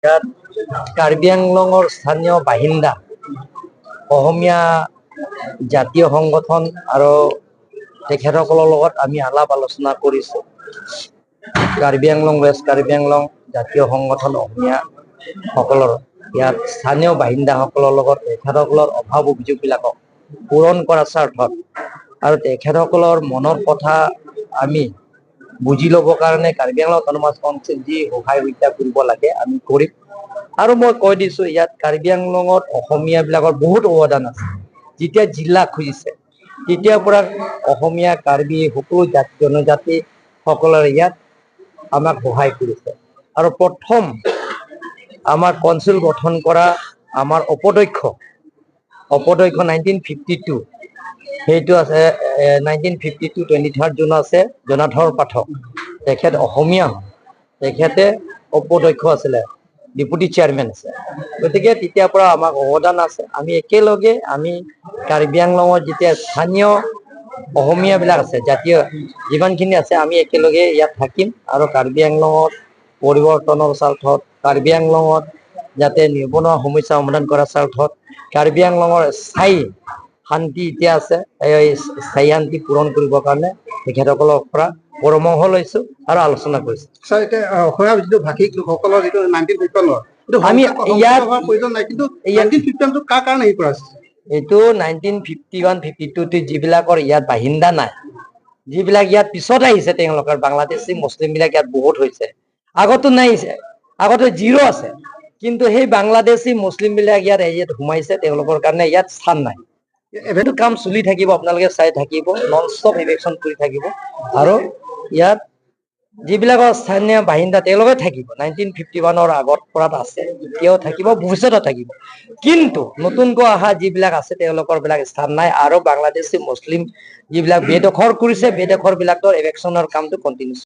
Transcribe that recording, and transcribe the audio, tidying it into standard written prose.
ইয়াত কাৰ্বি আংলঙৰ স্থানীয় বাসিন্দা, অসমীয়া জাতীয় সংগঠন আৰু তেখেতসকলৰ লগত আমি আলাপ আলোচনা কৰিছোঁ। কাৰ্বি আংলং, ৱেষ্ট কাৰ্বি আংলং জাতীয় সংগঠন অসমীয়া সকলৰ ইয়াত স্থানীয় বাসিন্দাসকলৰ লগত তেখেতসকলৰ অভাৱ অভিযোগবিলাকক পূৰণ কৰাৰ স্বাৰ্থত আৰু তেখেতসকলৰ মনৰ কথা আমি বুজি ল'বৰ কাৰণে কাৰ্বি আংলং অট'নমাছ কাউন্সিল যি সহায় সুবিধা কৰিব লাগে, আমি কৰিম। আৰু মই কৈ দিছো, ইয়াত কাৰ্বি আংলঙত অসমীয়াবিলাকৰ বহুত অৱদান আছে। যেতিয়া জিলা খুজিছে, তেতিয়াৰ পৰা অসমীয়া, কাৰ্বি সকলো জাতি জনজাতি সকলৰে ইয়াত আমাক সহায় কৰিছে। আৰু প্ৰথম আমাৰ কাউন্সিল গঠন কৰা আমাৰ উপাধ্যক্ষ 1952, সেইটো আছে 1952 23rd June আছে, জনাধৰ পাঠক, তেখেত অসমীয়া হয়। তেখেতে উপাধ্যক্ষ আছিলে, ডেপুটি চেয়াৰমেন আছে। গতিকে তেতিয়াৰ পৰা আমাক অৱদান আছে। আমি একেলগে আমি কাৰ্বি আংলঙত যেতিয়া স্থানীয় অসমীয়াবিলাক আছে, জাতীয় যিমানখিনি আছে, আমি একেলগে ইয়াত থাকিম আৰু কাৰ্বি আংলঙত পৰিৱৰ্তনৰ স্বাৰ্থত, কাৰ্বি আংলঙত যাতে নিবনুৱা সমস্যা সমাধান কৰাৰ স্বাৰ্থত, কাৰ্বি আংলঙৰ স্থায়ী শান্তি এতিয়া আছে, এই স্থায়ী শান্তি পূৰণ কৰিবৰ কাৰণে তেখেতসকলৰ পৰা পৰামৰ্শ লৈছো আৰু আলোচনা কৰিছো। ছাৰ, এতিয়া অসমীয়া যিটো ভাষিক লোকসকলৰ যিটো 1951ৰ এইটো আমি ইয়াত হোৱাৰ প্ৰয়োজন নাই, কিন্তু 1951টো কাৰ কাৰণে হেৰি কৰা হৈছে? এইটো 1951, 52ত যিবিলাকৰ ইয়াত বাসিন্দা নাই, যিবিলাক ইয়াত পিছত আহিছে, তেওঁলোকৰ বাংলাদেশী মুছলিম বিলাক ইয়াত বহুত হৈছে। আগতো নাই, আগতে জিৰ' আছে। কিন্তু সেই বাংলাদেশী মুছলিম বিলাক ইয়াত ইয়াত সোমাইছে, তেওঁলোকৰ কাৰণে ইয়াত স্থান নাই। এইটো কাম চলি থাকিব, আপোনালোকে চাই থাকিব, নন ষ্টপ ইভিকশ্যন কৰি থাকিব। আৰু ইয়াত যিবিলাকৰ স্থানীয় বাসিন্দা, তেওঁলোকে থাকিব। 1951ৰ আগত পৰাত আছে, এতিয়াও থাকিব, ভৱিষ্যতেও থাকিব। কিন্তু নতুনকৈ অহা যিবিলাক আছে, তেওঁলোকৰ বিলাক স্থান নাই। আৰু বাংলাদেশী মুছলিম যিবিলাক বেদখল কৰিছে, বেদখল বিলাকৰ ইভিকশ্যনৰ কামটো কণ্টিনিউ।